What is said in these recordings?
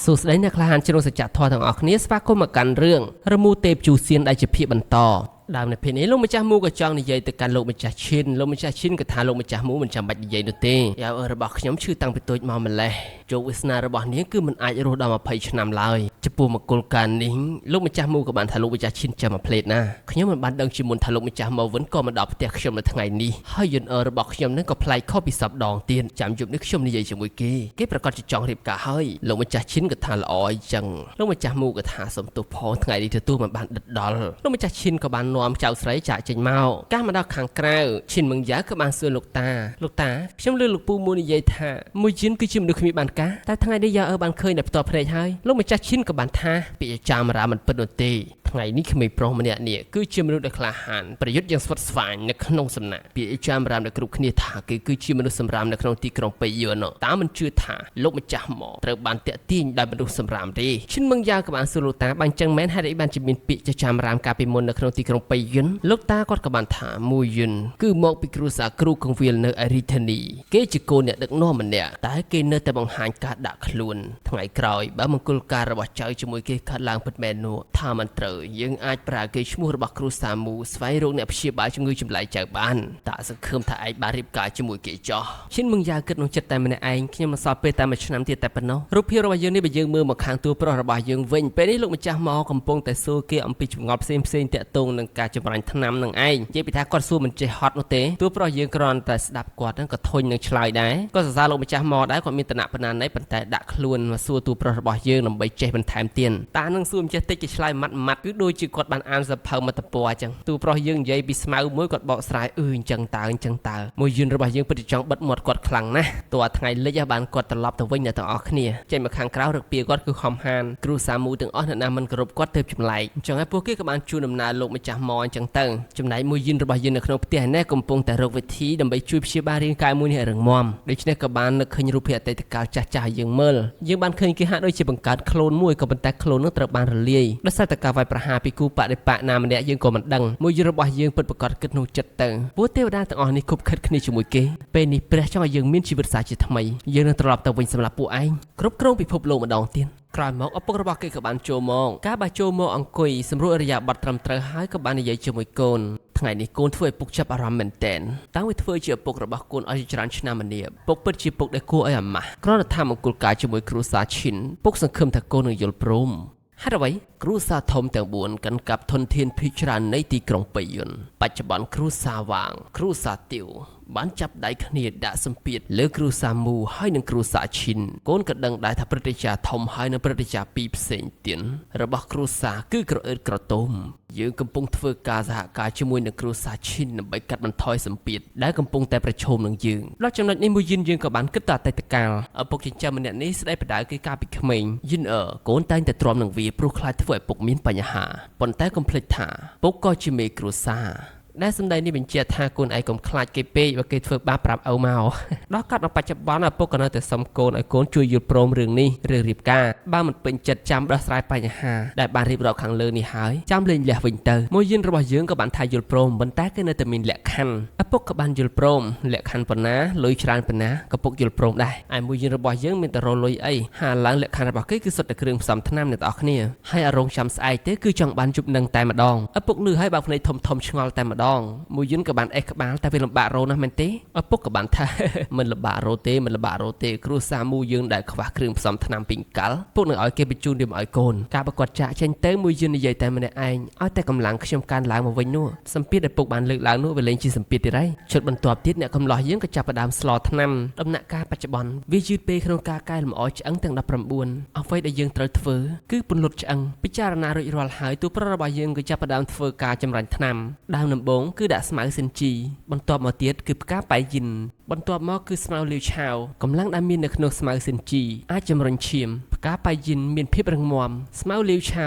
សួស្តីអ្នកក្លាហានជ្រុងសច្ចធម៌ទាំងអស់គ្នាស្វាគមន៍មកកាន់រឿងរមូរទេពជូសៀនដែលជាភាគបន្តដើមនៅពេលនេះលោកម្ចាស់មូក៏ចង់និយាយទៅកាន់លោកម្ចាស់ឈិនលោកម្ចាស់ឈិនក៏ថាលោកម្ចាស់មូមិនចាំបាច់និយាយនោះទេយ៉ាអើរបស់ខ្ញុំឈឺតាំងពីតូចមកម្លេះជោគវាសនារបស់នាងគឺមិនអាចរស់ដល់20ឆ្នាំឡើយចំពោះមង្គលការនេះលោកម្ចាស់មូក៏បានថាលោកម្ចាស់ឈិនចាំមួយភ្លេតណាខ្ញុំមិនបានដឹងជាមុនថាលោកម្ចាស់មកវិញក៏មកដល់ផ្ទះខ្ញុំនៅថ្ងៃនេះហើយយន្តអើរបស់ខ្ញុំនឹងក៏ប្លែកខុសពីសពដងទៀតចាំយប់នេះខ្ញុំនិយាយជាមួយគេគេប្រកាសជាចង់រៀបការហើយលោកម្ចាស់ឈិនក៏ថាល្អអញ្ចឹងលោកម្ចាស់មូក៏ថាសុំទោសផងថ្ងៃនេះទទួលមិនបានដិតដល់លោកម្ចាស់ឈិនក៏បាននាំចៅស្រីចាកចេញមកកាលមកដល់ខាងក្រៅឈិនមឹងយ៉ាក៏បានសួរលោកតាលោកតាខ្ញុំឮលោកពូមួយនិយាយថាមួយជិនគឺជាមនុស្សគ្មានបានការតែថ្ងៃនេះយ៉ាអើបានឃើញដល់ផ្ទាល់ភ្នែកហើយលោកម្ចាស់ឈិនក៏បានថាពាក្យចាមរាមិនពិតនោះទេថ្ងៃនេះក្មេងប្រុសម្នាក់នេះគឺជាមនុស្សដែលក្លាហានប្រយុទ្ធយ៉ាងស្វិតស្វាញនៅក្នុងសំណាក់ពាក្យចាមរាមដែលគ្រប់គ្នាថាគេគឺជាមនុស្សសម្រាមនៅក្នុងទីក្រុងប៉េយន្តតាមិនជឿថាលោកម្ចាស់មកត្រូវបានតាក់ទាញដោយមនុស្សសម្រាមទេឈិនមឹងយ៉ាក៏បានសួរលោកតាបានចឹងមែនហេតុអីបានជាមានពាក្យចាមរាមកាលពីមុននៅក្នុងទីក្រុងប៉េយន្តលោកតាគាត់ក៏បានថាមួយយន្តគឺមកពីគ្រួសារគ្រូកងវិលនៅអរិធនីគេជាកូនអ្នកដឹកនាំម្នាក់តែគេនៅតែបង្ហាញការដាក់ខ្លួនថ្ងៃក្រោយបើមង្គលការរបស់ចៅជាមួយគេខាត់ឡើងពិតមែននោះថាមិនត្រូវយើងអាចប្រើគេឈ្មោះរបស់គ្រួសារមូស្វែងរកអ្នកព្យាបាលជំងឺចម្លែកចៅបានតាសង្ឃឹមថាឯងបានរៀបការជាមួយគេចោះឈិនមឹងយ៉ាគិតក្នុងចិត្តតែម្នាក់ឯងខ្ញុំមិនសល់ពេលតែមួយឆ្នាំទៀតតែប៉ុណ្ណោះរូបភាពរបស់យើងនេះបើយើងមើលមកខាងតួប្រុសរបស់យើងវិញពេលនេះលោកម្ចាស់មកកំពុងតែសួរគេអំពីចម្ងល់ផ្សេងផ្សេងតាក់ទងនឹងការចម្រាញ់ថ្នាំនឹងឯងនិយាយពីថាគាត់សួរមិនចេះហត់នោះទេតួប្រុសយើងគ្រាន់តែស្ដាប់គាត់ហ្នឹងក៏ធុញនឹងឆ្លើយដែរក៏សរសើរលោកម្ចាស់មកដែរគាត់មានតំណប៉ុណ្ណាណីប៉ុន្តែដាក់ខ្លួនមកសួរតួប្រុសរបស់យើងដើម្បីចេះបន្ថែមទៀតតានឹងសួរមិនចេះតិចគេឆ្លើយម៉ាត់ម៉ាត់គឺដូចជាគាត់បានអានសភៅមត្តពរអញ្ចឹងតួប្រុសយើងនិយាយពីស្មៅមួយគាត់បកស្រាយអឺអញ្ចឹងតើអញ្ចឹងតើមួយយន្តរបស់យើងពិតជាចង់បិទមាត់គាត់ខ្លាំងណាស់តួថ្ងៃលិចបានគាត់ត្រឡប់ទៅវិញអ្នកទាំងអស់គ្នាចេញមកខាងក្រៅរឹកពីគាត់គឺខំហានគ្រូសាមូទាំងអស់អ្នកណាមិនគោរពគាត់ទៅចម្លែកអញ្ចឹងហើយពួកគេក៏បានជួនដំណើរលោកម្ចាស់មកអញ្ចឹងទៅចំណែកមួយយន្តរបស់យើងនៅក្នុងផ្ទះនេះកំពុងតែរកវិធីដើម្បីជួយព្យាបាលរាងកាយមួយនេះឲ្យរឹងមាំដូច្នេះក៏បាននឹកឃើញរូបភាពអតីតកាលចាស់ចាស់ឲ្យយើងមើលយើងបានឃើញគេហាក់ដូចជាបង្កើតខ្លួនមួយក៏ប៉ុន្តែខ្លួននោះត្រូវបានរលាយដោយសារតែការវាយប្រហារពីគូបដិបកណាម្នាក់យើងក៏មិនដឹងមួយយន្តរបស់យើងពិតប្រាកដគិតក្នុងចិត្តទៅពួកទេវតាទាំងអស់នេះគប់ខិតគ្នាជាមួយគេពេលនេះព្រះចង់ឲ្យយើងមានជីវិតសាជាថ្មីយើងនឹងត្រឡប់ទៅវិញសម្រាប់ពួកឯងគ្រប់គ្រងពិភពលោកម្ដងទៀតក្រោយមកឪពុករបស់គេក៏បានចូលមកការបើចូលមកអង្គុយសម្រួលអរិយាប័ត្រត្រឹមត្រូវហើយក៏បាននិយាយជាមួយកូនថ្ងៃនេះកូនធ្វើឲ្យពុកចាប់អារម្មណ៍មែនទែនតាំងពីធ្វើជាឪពុករបស់កូនអស់ជាច្រើនឆ្នាំមកនេះពុកពិតជាពុកដែលគួរឲ្យអាម៉ាស់គ្រាន់តែថាមង្គលការជាមួយគ្រួសារឈិនពុកសង្ឃឹមថាកូននឹងយល់ព្រមហេតុអ្វីគ្រួសារធំទាំង4កាន់កាប់ធនធានភាគច្រើននៃទីក្រុងប៉េយន្តបច្ចុប្បន្នគ្រួសារវាងគ្រួសារទាវបានចាប់ដៃគ្នាដាក់សម្ពាធលើគ្រួសារមូហើយនិងគ្រួសារឈិនកូនក៏ដឹងដែរថាព្រឹត្តិការណ៍ធំហើយនិងព្រឹត្តិការណ៍ពីរផ្សេងទៀតរបស់គ្រួសារគឺក្រអឺតក្រទមយើងកំពុងធ្វើការសហការជាមួយនឹងគ្រួសារឈិនដើម្បីកាត់បន្ថយសម្ពាធដែលកំពុងតែប្រឈមនឹងយើងដល់ចំណុចនេះមួយយិនយើងក៏បានគិតទៅអតីតកាលឪពុកចិញ្ចឹមម្នាក់នេះស្ដីបដៅគេកាលពីក្មេងយិនអើកូនតែងតែទ្រាំនឹងវាព្រោះខ្លាចធ្វើឲ្យពុកមានបញ្ហាប៉ុន្តែកុំភ្លេចថាពុកក៏ជាមេគ្រួសារដែលសម្ដីនេះបញ្ជាក់ថាកូនឯងកុំខ្លាចគេពេកបើគេធ្វើបាបប្រាប់ឪមកដល់កាត់ដល់បច្ចុប្បន្នឪពុកក៏នៅតែសុំកូនឲ្យកូនជួយយល់ព្រមរឿងនេះរឿងរៀបការបើមិនពេញចិត្តចាំដោះស្រាយបញ្ហាដែលបានរៀបរាប់ខាងលើនេះហើយចាំលេងលះវិញទៅមួយយិនរបស់យើងក៏បានថាយល់ព្រមប៉ុន្តែគេនៅតែមានលក្ខខណ្ឌឪពុកក៏បានយល់ព្រមលក្ខខណ្ឌប៉ុណ្ណាលុយច្រើនប៉ុណ្ណាក៏ពុកយល់ព្រមដែរឯមួយយិនរបស់យើងមានតែរលុយអីហាឡើងលក្ខខណ្ឌរបស់គេគឺសុទ្ធតែគ្រឿងផ្សំថ្នាំអ្នកទាំងអស់គ្នាហើយអរងចាំស្អែកទេគឺចង់បានជប់នឹងតែម្ដងឪពុកលឺហើយបើកភ្នែកធំធំឆ្ងល់តែម្ដងមួយយិនក៏បានអេះក្បាលតែវាលំបាករោណាស់មែនទេឪពុកក៏បានថាមិនលំបាករោទេមិនលំបាករោទេគ្រួសារមូយើងដែលខ្វះគ្រឿងផ្សំថ្នាំពីកាល់ពុកនឹងឲ្យគេបញ្ជូនវាមកឲ្យកូនការប្រកាសចាក់ចេញទៅមួយយិននិយាយតែម្នាក់ឯងឲ្យតែកម្លាំងខ្ញុំកើនឡើងមកវិញនោះសម្ពាធដែលពុកបានលើកឡើងនោះវាលែងជាសម្ពាធទៀតហើយជុតបន្ទាប់ទៀតអ្នកកំឡោះយើងក៏ចាប់ផ្ដើមស្លថ្នាំដំណាក់កាលបច្ចុប្បន្នវាយឺតពេលក្នុងការកែលម្អឆ្អឹងទាំង19អ្វីដែលយើងត្រូវធ្វើគឺពន្លត់ឆ្អឹងពិចារណារួចរាល់ហើយទូប្រុសរបស់យើងក៏ចាប់ផ្ដើមធ្វើការចម្រាញ់ថ្នាំដើមដំបូងគឺដាក់ស្មៅសិនជីបន្ទាប់មកទៀតគឺផ្កាប៉ៃយិនបន្ទាប់មកគឺស្មៅលាវឆាវកម្លាំងដែលមាននៅក្នុងស្មៅសិនជីអាចជំរុញឈាមផ្កាប៉ៃយិនមានភាពរឹងមាំស្មៅលាវឆា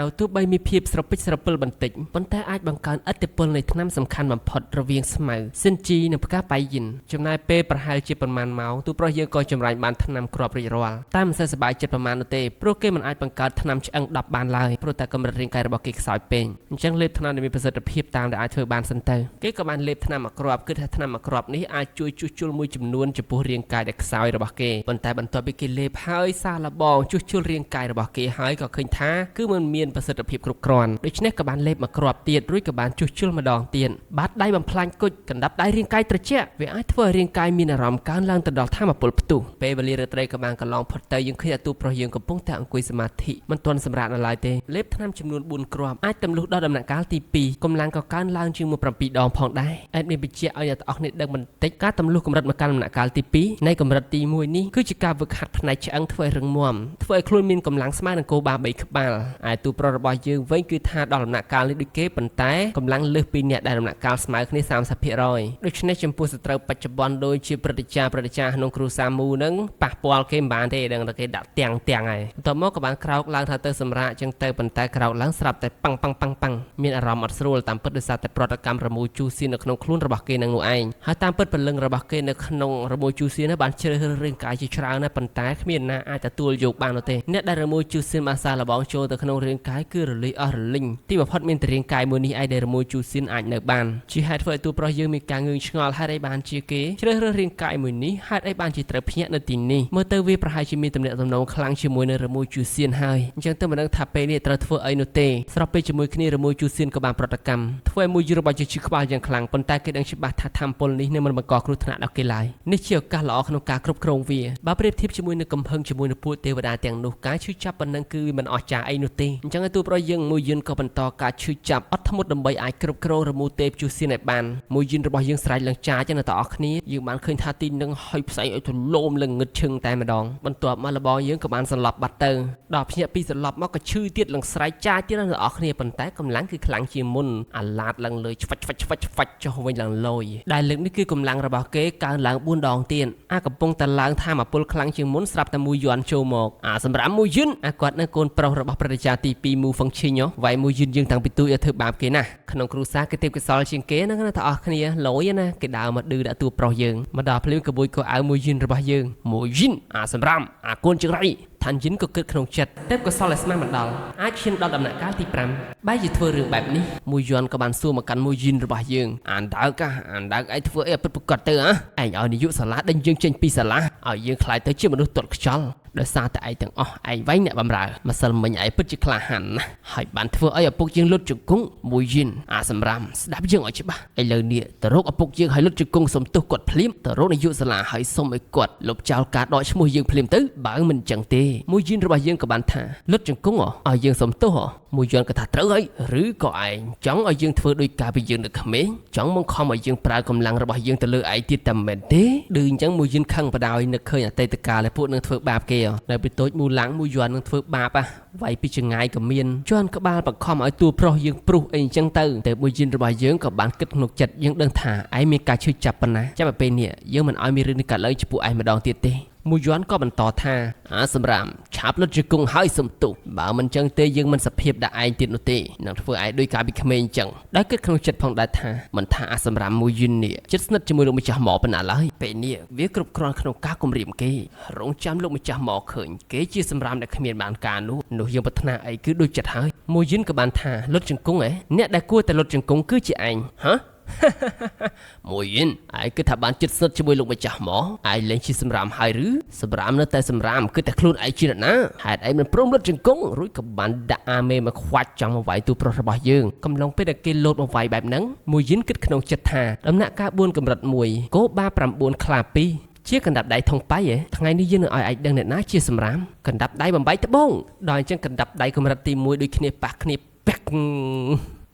វទោះបីមានភាពស្រពេចស្រពិលបន្តិចប៉ុន្តែអាចបង្កើនឥទ្ធិពលនៃថ្នាំសំខាន់បំផុតរវាងស្មៅសិនជីនិងផ្កាប៉ៃយិនចំណាយពេលប្រហែលជាប៉ុន្មានម៉ោងទូប្រុសយើងក៏ចម្រាញ់បានថ្នាំគ្រាប់រួចរាល់តែមិនសូវសប្បាយចិត្តប៉ុន្មាននោះទេព្រោះគេមិនអាចបង្កើតថ្នាំឆ្អឹង10បានឡើយព្រោះតែកម្រិតរាងកាយរបស់គេខ្សោយពេកអញ្ចឹងលេបថ្នាំដែលមានប្រសិទ្ធភាពតាមដែលអាចធ្វើបានសិនទៅគេក៏បានលេបថ្នាំមួយគ្រាប់គឺថាថ្នាំមួយគ្រាប់នេះអាចជួយជួសជុលមួយ ចំនួនចំពោះរាងកាយដែលខ្សោយរបស់គេប៉ុន្តែបន្ទាប់ពីគេលេបហើយសាឡបងជួសជុលរាងកាយរបស់គេហើយក៏ឃើញថាគឺមិនមានប្រសិទ្ធភាពគ្រប់គ្រាន់ដូច្នេះក៏បានលេបមួយគ្រាប់ទៀតរួចក៏បានជួសជុលម្ដងទៀតបាតដៃបំផ្លាញគុជកណ្ដាប់ដៃរាងកាយត្រជាក់វាអាចធ្វើឲ្យរាងកាយមានអារម្មណ៍កើនឡើងទៅដល់ធម៌ពលផ្ទុះពេលវេលារាត្រីក៏បានកន្លងផុតទៅយើងឃើញអាទូប្រុសយើងកំពុងតែអង្គុយសមាធិមិនទាន់សម្រាកនៅឡើយទេលេបថ្នាំចំនួន4គ្រាប់អាចទម្លុះដល់ដំណាក់កាលទី2កម្លាំងក៏កើនឡើងជាងមក7ដងផងដែរអេដមានបញ្ជាក់ឲ្យអ្នកទាំងអស់គ្នាដឹងបន្តិចការទម្លុះកម្រិតមកកាន់ដំណាក់កាលទី2នៃកម្រិតទី1នេះគឺជាការវឹកហាត់ផ្នែកឆ្អឹងធ្វើឲ្យរឹងមាំធ្វើឲ្យខ្លួនមានកម្លាំងស្មើនឹងគោបា3ក្បាលឯទូប្រុសរបស់យើងវិញគឺថាដល់ដំណាក់កាលនេះដូចគេប៉ុន្តែកម្លាំងលើសពីអ្នកដែលដំណាក់កាលស្មើគ្នា30%ដូច្នេះចំពោះសត្រូវបច្ចុប្បន្នដូចជាព្រឹទ្ធាចារ្យក្នុងគ្រួសារមូនឹងប៉ះពាល់គេមិនបានទេដឹងតែគេដាក់ទាំងហើយបន្ទាប់មកក៏បានក្រោកឡើងថាទៅសម្រាកចឹងទៅប៉ុន្តែក្រោកឡើងស្រាប់តែប៉ាំងប៉ាំងប៉ាំងប៉ាំងមានអារម្មណ៍អត់ស្រួលតាមពិតដោយសារតែប្រតិកម្មរមូរជូសៀននៅក្នុងខ្លួនរបស់គេនឹងនោះឯងហើយតាមពិតពលឹងរបស់គេនៅក្នុងរមូរជូសៀនបានជ្រើសរើសរាងកាយជាច្រើនណាស់ប៉ុន្តែគ្មានណាអាចទទួលយកបាននោះទេអ្នកដែលរមូរជូសៀនបានសាឡបងចូលទៅក្នុងរាងកាយគឺរលីអស់រលីងទីបំផុតមានតែរាងកាយមួយនេះឯងដែលរមូរជូសៀនអាចនៅបានជាហេតុធ្វើឲ្យតួប្រុសយើងមានការងឿងឆ្ងល់ហេតុអីបានជាគេជ្រើសរើសរាងកាយមួយនេះហេតុអីបានជាត្រូវភ្ញាក់នៅទីនេះមើលទៅវាប្រហែលជាមានទំនាក់ទំនងខ្លាំងជាមួយនឹងរមូរជូសៀនហើយអញ្ចឹងទៅមិនដឹងថាពេលនេះត្រូវធ្វើអីនោះទេស្របពេលជាមួយគ្នារមូរជូសៀនក៏បានប្រតិកម្មធ្វើឲ្យមួយយូររបស់ជាឈឺក្បាលយ៉ាងខ្លាំងប៉ុន្តែគេដឹងច្បាស់ថាធម្មពលនេះនឹងមិនបង្កគ្រោះថ្នាក់ដល់គេឡើយនេះជាឱកាសល្អក្នុងការគ្រប់គ្រងវាបើប្រៀបធៀបជាមួយនឹងកំហឹងជាមួយនឹងពួកទេវតាទាំងនោះការឈឺចាប់ប៉ុណ្ណឹងគឺវាមិនអស្ចារ្យអីនោះទេអញ្ចឹងឲ្យតួប្រុសយើងមួយយន្តក៏បន្តការឈឺចាប់អត់ធ្មត់ដើម្បីអាចគ្រប់គ្រងរមូរទេពជូសៀនឲ្យបានមួយយន្តរបស់យើងស្រែកឡើងចាចណាតអស់គ្នាយើងបានឃើញថាទីនឹងហុយផ្សែងឲ្យទលោមឡើងងឹតឈឹងតែម្ដងបន្ទាប់មកលបងយើងក៏បានសន្លប់បាត់ទៅដល់ភ្ញាក់ពីសន្លប់មកក៏ឈឺទៀតឡើងស្រែកចាទៀតដល់អស់គ្នាប៉ុន្តែកម្លាំងគឺខ្លាំងជាងមុនអាឡាតឡើងលើឆ្វាច់ឆ្វាច់ឆ្វាច់ឆ្វាច់ចុះវិញឡើងលយដែលលើកនេះគឺកម្លាំងរបស់គេកើនឡើង4ដងទៀតអាកំពុងតែឡើងធម៌ពលខ្លាំងជាងមុនស្រាប់តែមួយយន់ចូលមកអាសម្រាប់មួយយិនអាគាត់នៅកូនប្រុសរបស់ប្រតិចាទី2មូហ្វឹងឈីងវាយមួយយិនយើងតាំងពីទូចឲ្យធ្វើបាបគេណាក្នុងគ្រួសារគេទេពកោសលជាងគេហ្នឹងណាតអស់គ្នាលយណាគេដើរមកឌឺដាក់តួប្រុសយើងមកដល់ភ្លាមកបួយកោអៅមួយយិនរបស់យើងមួយយិនអាសម្រាប់អាកូនចង្រៃឋានយិនក៏គិតក្នុងចិត្តទេពកោសលឲ្យស្មានមិនដល់អាចឈានដល់ដំណាក់កាលទី5បែរជាធ្វើរឿងបែបនេះមួយយន់ក៏បានសួរមកកាន់មួយយិនរបស់យើងអានដើកអានដើកឯងធ្វើអីពិតប្រាកដទៅហ៎ឯងឲ្យនាយកសាលាដេញយើងចេញពីសាលាឲ្យយើងក្លាយទៅជាមនុស្សទាត់ខ្យល់ដោយសារតែឯងទាំងអស់ឯងវែងអ្នកបំរើម្សិលមិញឯងពិតជាក្លាហានណាស់ហើយបានធ្វើឲ្យឪពុកយើងលុតជង្គង់មួយយិនអាសម្រាមស្ដាប់យើងឲ្យច្បាស់ឥឡូវនេះទៅរកឪពុកយើងឲ្យលុតជង្គង់សុំទោសគាត់ភ្លាមទៅរកនាយកសាលាឲ្យសុំឲ្យគាត់លុបចោលការដកឈ្មោះយើងភ្លាមទៅបើមិនចឹងទេមួយយិនរបស់យើងក៏បានថាលុតជង្គង់ឲ្យយើងសុំទោសមួយយន់ក៏ថាត្រូវហើយឬក៏ឯងចង់ឲ្យយើងធ្វើដោយការពីយើងនៅក្មេងចង់បង្ខំឲ្យយើងប្រើកម្លាំងរបស់យើងទៅលើឯងទៀតតែមិនទេឌឺអញ្ចឹងមួយយិនខឹងបដ ாய் នឹកឃើញអតីតកាលដែលពួកនឹងធ្វើបាបគេនៅពីតូចមូឡាំងមួយយន់នឹងធ្វើបាបវាយពីចងាយក៏មានជន់ក្បាលបង្ខំឲ្យតួប្រុសយើងព្រុសអីអញ្ចឹងទៅតែមួយយិនរបស់យើងក៏បានគិតក្នុងចិត្តយើងដឹងថាឯងមានការឈឺចាប់ប៉ុណ្ណាចាំតែពេលនេះយើងមិនឲ្យមានរឿងនេះកើតឡើងចំពោះឯងម្ដងទៀតទេមួយយន់ក៏បន្តថាអាសម្រាមឆាប់លុតជង្គង់ហើយសុំទោសបើមិនចឹងទេយើងមិនសភាពដាក់ឯងទៀតនោះទេនឹងធ្វើឯងដោយការពីក្មេងអញ្ចឹងដោយគិតក្នុងចិត្តផងដែរថាមិនថាអាសម្រាមមួយយិននេះចិត្តស្និទ្ធជាមួយលោកម្ចាស់ម៉ប៉ុណ្ណាឡើយពេលនេះវាគ្រប់គ្រាន់ក្នុងការគំរាមគេរងចាំលោកម្ចាស់ម៉ឃើញគេជាសម្រាមដែលគ្មានបានការនោះយើងប្រាថ្នាអីគឺដូចចិត្តហើយមួយយិនក៏បានថាលុតជង្គង់ឯអ្នកដែលគួរតែលុតជង្គង់គឺជាឯងហ៎មួយយិនឯងគិតថាបានចិត្តស្និទ្ធជាមួយលោកម្ចាស់មកឯងលែងជាសម្រាមហើយឬសម្រាមនៅតែសម្រាមគិតតែខ្លួនឯងជាអ្នកណាហេតុអីមិនព្រមលុតជង្គង់រួចក៏បានដាក់អាមេមកខ្វាច់ចង់មកវាយទូប្រុសរបស់យើងកំឡុងពេលដែលគេលោតមកវាយបែបហ្នឹងមួយយិនគិតក្នុងចិត្តថាដំណាក់កាល4កម្រិត1គោបា9ខ្លា2ជាកណ្ដាប់ដៃថងប៉ៃហ៎ថ្ងៃនេះយើងនឹងឲ្យឯងដឹងអ្នកណាជាសម្រាមកណ្ដាប់ដៃបំបីត្បូងដល់អញ្ចឹងកណ្ដាប់ដៃកម្រិតទី1ដូចគ្នាប៉ះគ្នាពាក់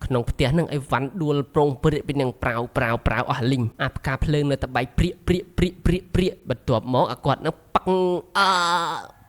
ក្នុងផ្ទះនឹងអីវ៉ាន់ដួលប្រងព្រាកពីនឹងប្រាវប្រាវប្រាវអស់លីងអាផ្កាភ្លើងនៅតបៃព្រាកព្រាកព្រាកព្រាកព្រាកបន្ទាប់មកអាគាត់នឹងប៉ឹងអើ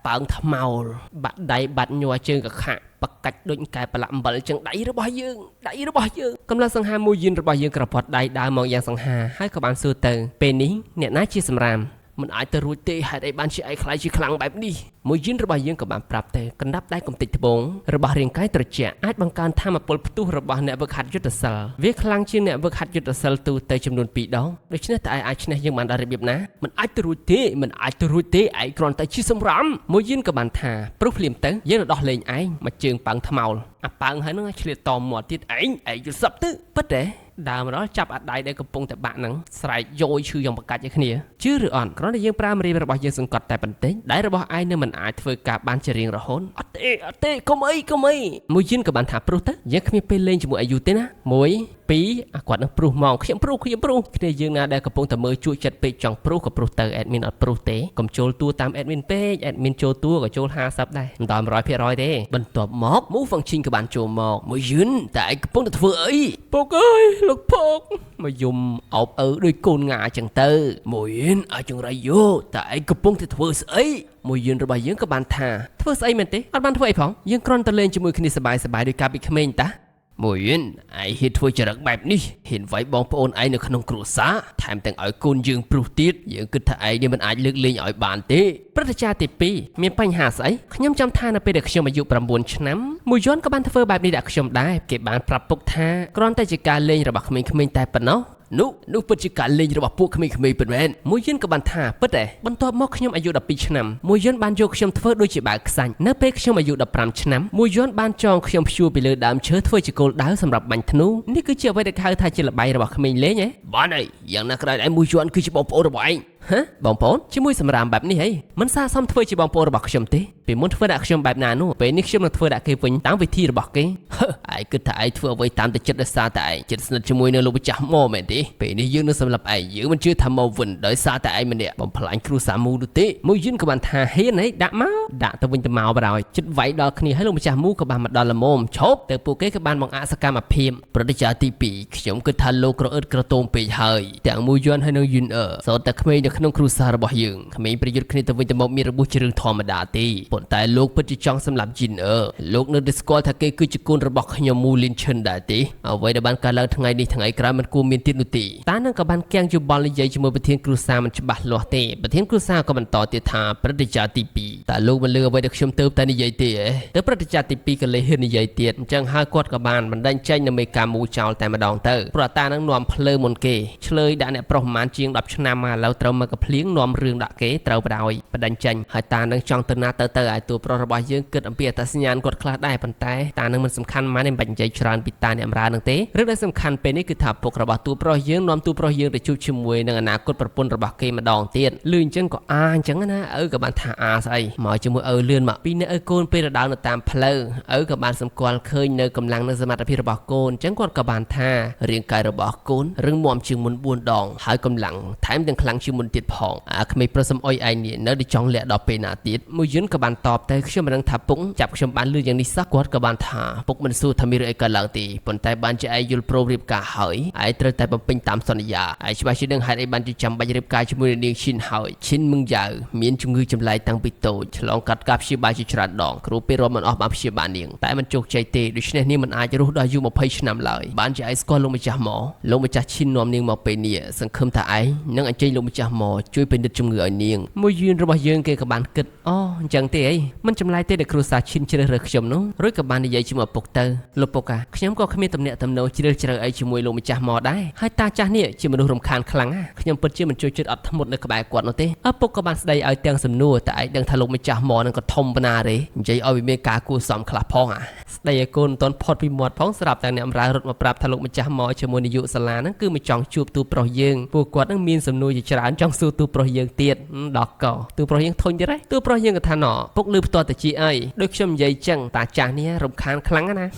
ប៉ើងថ្មោលបាក់ដៃបាត់ញ័រជើងកខាក់បកាច់ដូចកែប្រឡាក់អំបិលចឹងដៃរបស់យើងដៃរបស់យើងកម្លាំងសង្ហាមួយយិនរបស់យើងក្រពត់ដៃដើរមកយ៉ាងសង្ហាហើយក៏បានសួរទៅពេលនេះអ្នកណាជាសម្រាមមិនអាចទៅរួចទេហេតុអីបានជាឯងខ្លាយជាខ្លាំងបែបនេះមួយយិនរបស់យើងក៏បានប្រាប់ទៅកណ្ដាប់ដៃកំទេចត្បូងរបស់រាងកាយត្រជាក់អាចបង្កើនធម៌ពលផ្ទុះរបស់អ្នកវឹកហាត់យុទ្ធសិលវាខ្លាំងជាងអ្នកវឹកហាត់យុទ្ធសិលទូទៅចំនួន2ដងដូច្នេះតើឯងអាចឈ្នះយើងបានដល់របៀបណាមិនអាចទៅរួចទេមិនអាចទៅរួចទេឯងគ្រាន់តែជាសម្រាមមួយយិនក៏បានថាព្រោះភ្លាមទៅយើងនឹងដោះលែងឯងមកជើងប៉ើងថ្មោលអាប៉ើងហើយនឹងឆ្លៀតតមាត់ទៀតឯងឯងយល់សប្តិទៅពិតទេ ដើមដល់ចាប់អាដៃដែលកំពុងតែបាក់ហ្នឹងស្រែកយោយឈឺយ៉ាងបកាច់ឲ្យគ្នាជឿឬអត់គ្រាន់តែយើងប្រើម្រាមរបស់យើងសង្កត់តែបន្តិចដៃរបស់ឯងនៅមិនអាចធ្វើការបានជារៀងរហូតអត់ទេអត់ទេកុំអីកុំអីមួយយិនក៏បានថាព្រុសទៅយើងគ្មានពេលលេងជាមួយអាយុទេណា1 2អាគាត់នឹងព្រុសមកខ្ញុំព្រុសខ្ញុំព្រុសគ្នាយើងណាដែលកំពុងតែមើលជក់ចិត្តពេកចង់ព្រុសក៏ព្រុសទៅ admin អត់ព្រុសទេកុំចូលតួតាម admin ពេក admin ចូលតួក៏ចូល50ដែរមិនដល់100%ទេបន្ទាប់មកមូហ្វឹងឈីងក៏បានចូលមកមួយយិនតែឯងកំពុងតែធ្វើអីពុកអើយលោកពុកមកយំអោបឪដូចកូនងាចឹងទៅមួយយិនអាចង្រៃយោតែឯងកំពុងតែធ្វើស្អីមួយយិនរបស់យើងក៏បានថាធ្វើស្អីមែនទេអត់បានធ្វើអីផងយើងគ្រាន់តែលេងជាមួយគ្នាសប្បាយសប្បាយដោយការពីក្មេងតាមួយយិនឯងហ៊ានធ្វើចរិតបែបនេះហ៊ានវាយបងប្អូនឯងនៅក្នុងគ្រួសារថែមទាំងឲ្យកូនយើងព្រុសទៀតយើងគិតថាឯងនេះមិនអាចលើកលែងឲ្យបានទេព្រឹទ្ធាចារ្យទី2មានបញ្ហាស្អីខ្ញុំចាំថានៅពេលដែលខ្ញុំអាយុ9ឆ្នាំមួយយន់ក៏បានធ្វើបែបនេះដាក់ខ្ញុំដែរគេបានប្រាប់ពុកថាគ្រាន់តែជាការលេងរបស់ក្មេងៗតែប៉ុណ្ណោះនោះពិតជាការលេងរបស់ពួកក្មេងៗពិតមែនមួយយិនក៏បានថាពិតដែរបន្ទាប់មកខ្ញុំអាយុ12ឆ្នាំមួយយិនបានយកខ្ញុំធ្វើដូចជាបាវខ្សាច់នៅពេលខ្ញុំអាយុ15ឆ្នាំមួយយិនបានចងខ្ញុំព្យួរពីលើដើមឈើធ្វើជាគោលដៅសម្រាប់បាញ់ធ្នូនេះគឺជាអ្វីដែលហៅថាជាល្បែងរបស់ក្មេងលេងហ៎បានហើយយ៉ាងណាក៏ដោយឯមួយយន់គឺជាបងប្អូនរបស់ឯងហ៎បងប្អូនជាមួយសម្រាមបែបនេះហីមិនសាសមធ្វើជាបងប្អូនរបស់ខ្ញុំទេពីមុនធ្វើដាក់ខ្ញុំបែបណានោះពេលនេះខ្ញុំនឹងធ្វើដាក់គេវិញតាមវិធីរបស់គេហឺឯងគិតថាឯងធ្វើអ្វីតាមតែចិត្តដោយសារតែឯងចិត្តស្និទ្ធជាមួយនឹងលោកម្ចាស់មកមែនទេពេលនេះយើងនឹងសម្លាប់ឯងយើងមិនជឿថាមកវិញដោយសារតែឯងម្នាក់បំផ្លាញគ្រួសារមូនោះទេមួយយិនក៏បានថាហ៊ានហីដាក់មកដាក់ទៅវិញទៅមកបណ្ដោយចិត្តវាយដល់គ្នាហើយលោកម្ចាស់មូក៏បានមកដល់ល្មមឈប់ទៅពួកគេក៏បានបង្អាក់សកម្មភាពព្រឹទ្ធាចារ្យទី2ខ្ញុំគិតថាលោកក្រអឺតក្រទមពេកហើយទាំងមួយយន់ហើយនឹងយិនអឺសូត្រតែក្មេងនៅក្នុងគ្រួសាររបស់យើងក្មេងប្រយុទ្ធគ្នាទៅវិញទៅមកមានរបួសជារឿងធម្មតាទេប៉ុន្តែលោកពិតជាចង់សម្លាប់យិនអឺលោកនៅតែស្គាល់ថាគេគឺជាកូនរបស់ខ្ញុំមូលីនឈិនដែរទេអ្វីដែលបានកើតឡើងថ្ងៃនេះថ្ងៃក្រោយមិនគួរមានទៀតនោះទេតានឹងក៏បានគាំងយោបល់និយាយជាមួយប្រធានគ្រួសារមិនច្បាស់លាស់ទេប្រធានគ្រួសារក៏បន្តទៀតថាព្រឹទ្ធាចារ្យទី2តើលោកមិនលឺអ្វីដែលខ្ញុំទៅតែនិយាយទេហ៎ទៅព្រឹទ្ធាចារ្យទី2ក៏លេហ៊ាននិយាយទៀតអញ្ចឹងហើយគាត់ក៏បានបណ្ដេញចេញនៅមេការមូចោលតែម្ដងទៅព្រោះតានឹងនាំភ្លើមុនគេឆ្លើយដាក់អ្នកប្រុសប្រហែលជាង10ឆ្នាំមកឥឡូវត្រូវមកកភ្លៀងនាំរឿងដាក់គេត្រូវបដ ாய் បណ្ដេញចេញហើយតានឹងចង់ទៅណាទៅទៅឲ្យតួប្រុសរបស់យើងគិតអំពីអត្តសញ្ញាណគាត់ខ្លះដែរប៉ុន្តែតានឹងមិនសំខាន់ម៉ានមិនបាច់និយាយច្រើនពីតាអ្នកអមរានឹងទេរឿងដែលសំខាន់ពេលនេះគឺថាពុករបស់តួប្រុសយើងនាំតួប្រុសយើងទៅជួបជាមួយនឹងអនាគតប្រពន្ធរបស់គេម្ដងទៀតលឺអញ្ចឹងក៏អាអញ្ចឹងណាឪក៏បានថាអាស្អីមកជាមួយឪលឿនមកពីអ្នកឪកូនពេលរដើនៅតាមផ្លូវឪក៏បានសម្គាល់ឃើញនៅកម្លាំងនិងសមត្ថភាពរបស់កូនអញ្ចឹងគាត់ក៏បានថារាងកាយរបស់កូនរឹងមាំជាងមុន4ដងហើយកម្លាំងថែមទាំងខ្លាំងជាងមុនទៀតផងអាក្មេងប្រុសសំអុយឯងនេះនៅតែចង់លាក់ដល់ពេលណាទៀតមួយយន្តក៏បានតបទៅខ្ញុំមិនដឹងថាពុកចាប់ខ្ញុំបានលឺយ៉ាងនេះសោះគាត់ក៏បានថាពុកមិនសួរថាមានរឿងអីកើតឡើងទេប៉ុន្តែបានជាឯងយល់ព្រមរៀបការហើយឯងត្រូវតែបំពេញតាមសន្យាឯងច្បាស់ជាដឹងហេតុអីបានជាចាំបាច់រៀបការជាមួយនឹងនាងឈិនហើយឈិនមឹងយ៉ាវមានជំងឺចម្លែកតាំងពីតូចឆ្លងកាត់ការព្យាបាលជាច្រើនដងគ្រូពេលរាប់មិនអស់បានព្យាបាលនាងតែមិនជោគជ័យទេដូច្នេះនាងមិនអាចរស់ដល់អាយុ20ឆ្នាំឡើយបានជាឯងស្គាល់លោកម្ចាស់មកលោកម្ចាស់ឈិននាំនាងមកពេលនេះសង្ឃឹមថាឯងនឹងអញ្ជើញលោកម្ចាស់មកជួយពិនិត្យជំងឺឲ្យនាងមួយយឿនរបស់យើងគេក៏បានគិតអូអញ្ចឹងទេអីមិនចម្លែកទេដែលគ្រួសារឈិនជ្រើសរើសខ្ញុំនោះរួចក៏បាននិយាយជាមួយឪពុកទៅលោកពុកអាខ្ញុំក៏គ្មានទំនាក់ទំនងជ្រាលជ្រៅអីជាមួយលោកម្ចាស់មកដែរហើយតាចាស់នេះជាមនុស្សរំខានខ្លាំងណាស់ខ្ញុំពិតជាមិនជួយចិត្តអត់ធ្មត់នៅក្បែរគាត់នោះទេឪពុកក៏បានស្ដីឲ្យទាំងសំណួរតែឯងដឹងថាលោកម្ចាស់មកនឹងក៏ធំប៉ុណ្ណាទេនិយាយឲ្យវាមានការគួរសមខ្លះផងអាស្ដីឲ្យកូនមិនទាន់ផុតពីមាត់ផងស្រាប់តែអ្នកអមរត់មកប្រាប់ថាលោកម្ចាស់មកជាមួយនាយកសាលាហ្នឹងគឺមិនចង់ជួបទូប្រុសយើងពួកគាត់នឹងមានសំណួរជាច្រើនចង់សួរទូប្រុសយើងទៀតដល់កទូប្រុសយើងធុញទៀតហ៎ទូប្រុសយើងក៏ថាណពុកលឺផ្ទាល់តែជាអីដូចខ្ញុំនិយាយចឹងតាចាស់នេះរំខានខ្លាំងណាស់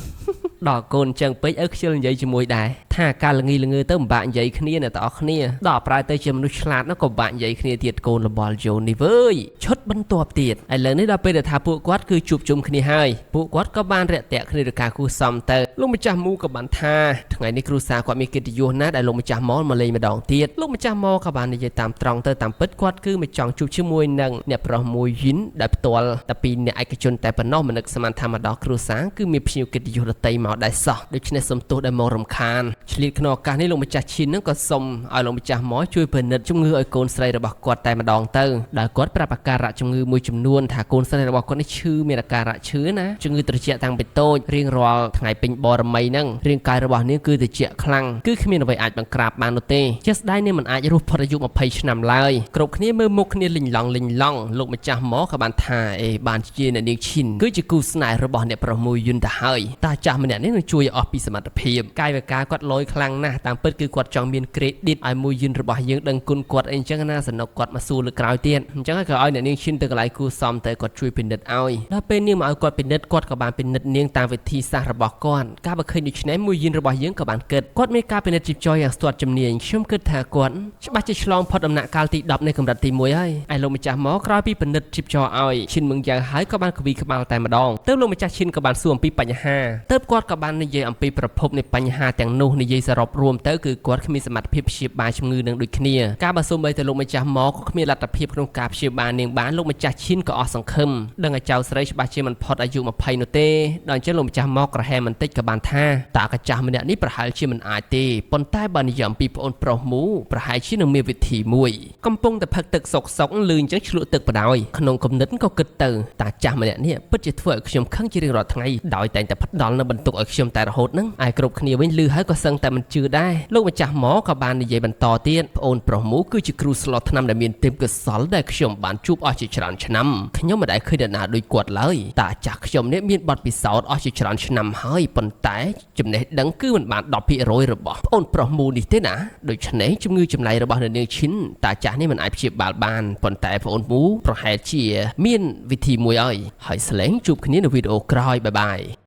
ដល់កូនចឹងពេកឪខ្ជិលនិយាយជាមួយដែរថាការល្ងីល្ងើទៅពិបាកនិយាយគ្នាអ្នកទាំងអស់គ្នាដល់ប្រែទៅជាមនុស្សឆ្លាតនោះក៏ពិបាកនិយាយគ្នាទៀតកូនលបល់យោនេះវើយឈុតបន្ទាប់ទៀតឥឡូវនេះដល់ពេលដែលថាពួកគាត់គឺជួបជុំគ្នាហើយពួកគាត់ក៏បានរាក់ទាក់គ្នាដោយការគូសមទៅលោកម្ចាស់មូក៏បានថាថ្ងៃនេះគ្រួសារគាត់មានកិត្តិយសណាស់ដែលលោកម្ចាស់មកមកលេងម្ដងទៀតលោកម្ចាស់មកក៏បាននិយាយតាមត្រង់ទៅតាមពិតគាត់គឺមិនចង់ជួបជាមួយនឹងអ្នកប្រុសមួយយិនដែលផ្ទាល់តែពីអ្នកឯកជនតែប៉ុណ្ណោះមិននឹកស្មានថាមកដល់គ្រួសារគឺមានភ្ញៀវកិត្តិយសដទៃមកដែរសោះដូច្នេះសូមទោសដែលមករំខានឆ្លៀតក្នុងឱកាសនេះលោកម្ចាស់ឈិននឹងក៏សូមឲ្យលោកម្ចាស់មកជួយពិនិត្យជំងឺឲ្យកូនស្រីរបស់គាត់តែម្ដងទៅដែលគាត់ប្រាប់អាការៈជំងឺមួយចំនួនថាកូនស្រីរបស់គាត់នេះឈឺមានអាការៈឈឺណាជំងឺត្រជាក់តាំងពីតូចរៀងរាល់ថ្ងៃពេញបរមីហ្នឹងរាងកាយរបស់នាងគឺត្រជាក់ខ្លាំងគឺគ្មានអ្វីអាចបង្ក្រាបបាននោះទេជាស្ដែងនាងមិនអាចរស់ផុតអាយុ20ឆ្នាំឡើយគ្រប់គ្នាមើលមុខគ្នាលីងឡង់លីងឡង់លោកម្ចាស់មកក៏បានថាអេបានជាអ្នកនាងឈិនគឺជាគូស្នេហ៍របស់អ្នកប្រុសមួយយន្តទៅហើយតាចាស់ម្នាក់នេះនឹងជួយឲ្យអស់ពីសមត្ថភាពកាយវិការគាត់លយ យខ្លាំងណាស់តាមពិតគឺគាត់ចង់មាន credit ឲ្យមួយយិនរបស់យើងដឹងគុណគាត់អីអញ្ចឹងណាសនុកគាត់មកសួរលើក្រោយទៀតអញ្ចឹងក៏ឲ្យអ្នកនាងឈិនទៅកន្លែងគូសំទៅគាត់ជួយពិនិត្យឲ្យដល់ពេលនាងមកឲ្យគាត់ពិនិត្យគាត់ក៏បានពិនិត្យនាងតាមវិធីសាស្ត្ររបស់គាត់ការបើឃើញដូច្នេះមួយយិនរបស់យើងក៏បានគិតគាត់មានការពិនិត្យជីពចរយ៉ាងស្ទាត់ជំនាញខ្ញុំគិតថាគាត់ច្បាស់ជាឆ្លងផុតដំណាក់កាលទី10នៃកម្រិតទី1ហើយឯលោកម្ចាស់មកក្រោយពីពិនិត្យជីពចរឲ្យឈិនមឹងយ៉ាងហើយក៏បានកវីក្បាលតែម្ដងទើបលោកម្ចាស់ឈិនក៏បានសួរអំពីបញ្ហាទើបគាត់ក៏បាននិយាយអំពីប្រភពនៃបញ្ហាទាំងនោះនិយាយសរុបរួមទៅគឺគាត់គ្មានសមត្ថភាពព្យាបាលជំងឺនឹងដូចគ្នាការបើសូម្បីតែលោកម្ចាស់មកក៏គ្មានលទ្ធភាពក្នុងការព្យាបាលនាងបានលោកម្ចាស់ឈិនក៏អស់សង្ឃឹមដឹងឲ្យចៅស្រីច្បាស់ជាមិនផុតអាយុ20នោះទេដល់អញ្ចឹងលោកម្ចាស់មកក្រហែមបន្តិចក៏បានថាតាកាចាស់ម្នាក់នេះប្រហែលជាមិនអាចទេប៉ុន្តែបើនិយាយអំពីប្អូនប្រុសមូប្រហែលជានឹងមានវិធីមួយកំពុងតែផឹកទឹកសុកសុកលឺអញ្ចឹងឆ្លក់ទឹកបដ ாய் ក្នុងគំនិតក៏គិតទៅតាចាស់ម្នាក់នេះពិតជាធ្វើឲ្យខ្ញុំខឹងជារៀងរាល់ថ្ងៃដោយតែងតែផ្ដល់នៅបន្ទុកឲ្យខ្ញុំតែរហូតហ្នឹងឯគ្រប់គ្នាវិញលឺហើយក៏សឹងតែមិនជឿដែរលោកម្ចាស់មកក៏បាននិយាយបន្តទៀតប្អូនប្រុសមូគឺជាគ្រូស្លថ្នាំដែលមានទេពកោសល្យដែលខ្ញុំបានជួបអស់ជាច្រើនឆ្នាំខ្ញុំមិនដែលឃើញនរណាដូចគាត់ឡើយតាចាស់ខ្ញុំនេះមានបទពិសោធន៍អស់ជាច្រើនឆ្នាំហើយប៉ុន្តែចំណេះដឹងគឺមិនបាន10%របស់ប្អូនប្រុសមូនេះទេណាដូច្នេះជំងឺចម្លែករបស់អ្នកនាងឈិនតាចាស់នេះមិនអាចព្យាបាលបានប៉ុន្តែប្អូនមូប្រហែលជាមានវិធីមួយហើយហើយស្លែងជួបគ្នានៅវីដេអូក្រោយបាយបាយ។